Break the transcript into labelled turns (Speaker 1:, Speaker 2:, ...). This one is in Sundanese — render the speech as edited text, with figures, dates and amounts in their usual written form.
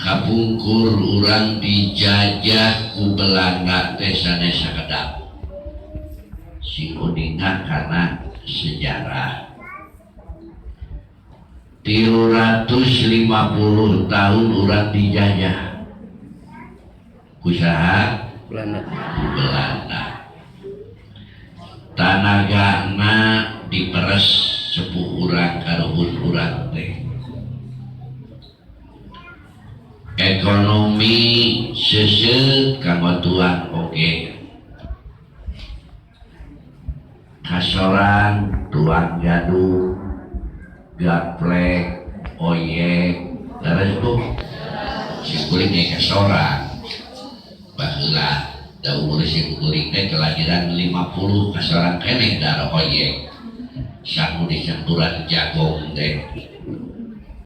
Speaker 1: Kapungkur urang dijajah ku Belanda teh sanes sakedap. Sing uninga kana sejarah. 350 tahun urang dijajah. Ku saha?
Speaker 2: Belanda.
Speaker 1: Ku Belanda. Tanagana diperes sepuh urang karuhun urang teh. Ekonomi seuseut kanggo tuang oge. Kasorang tuang gadung, gaplek, oyek, leres Bu. Simkuring ge kasorang. Baheula da umur simkuring teh kelahiran 50 kasorang keneh da oyek. Sangu dicampuran jagong teh.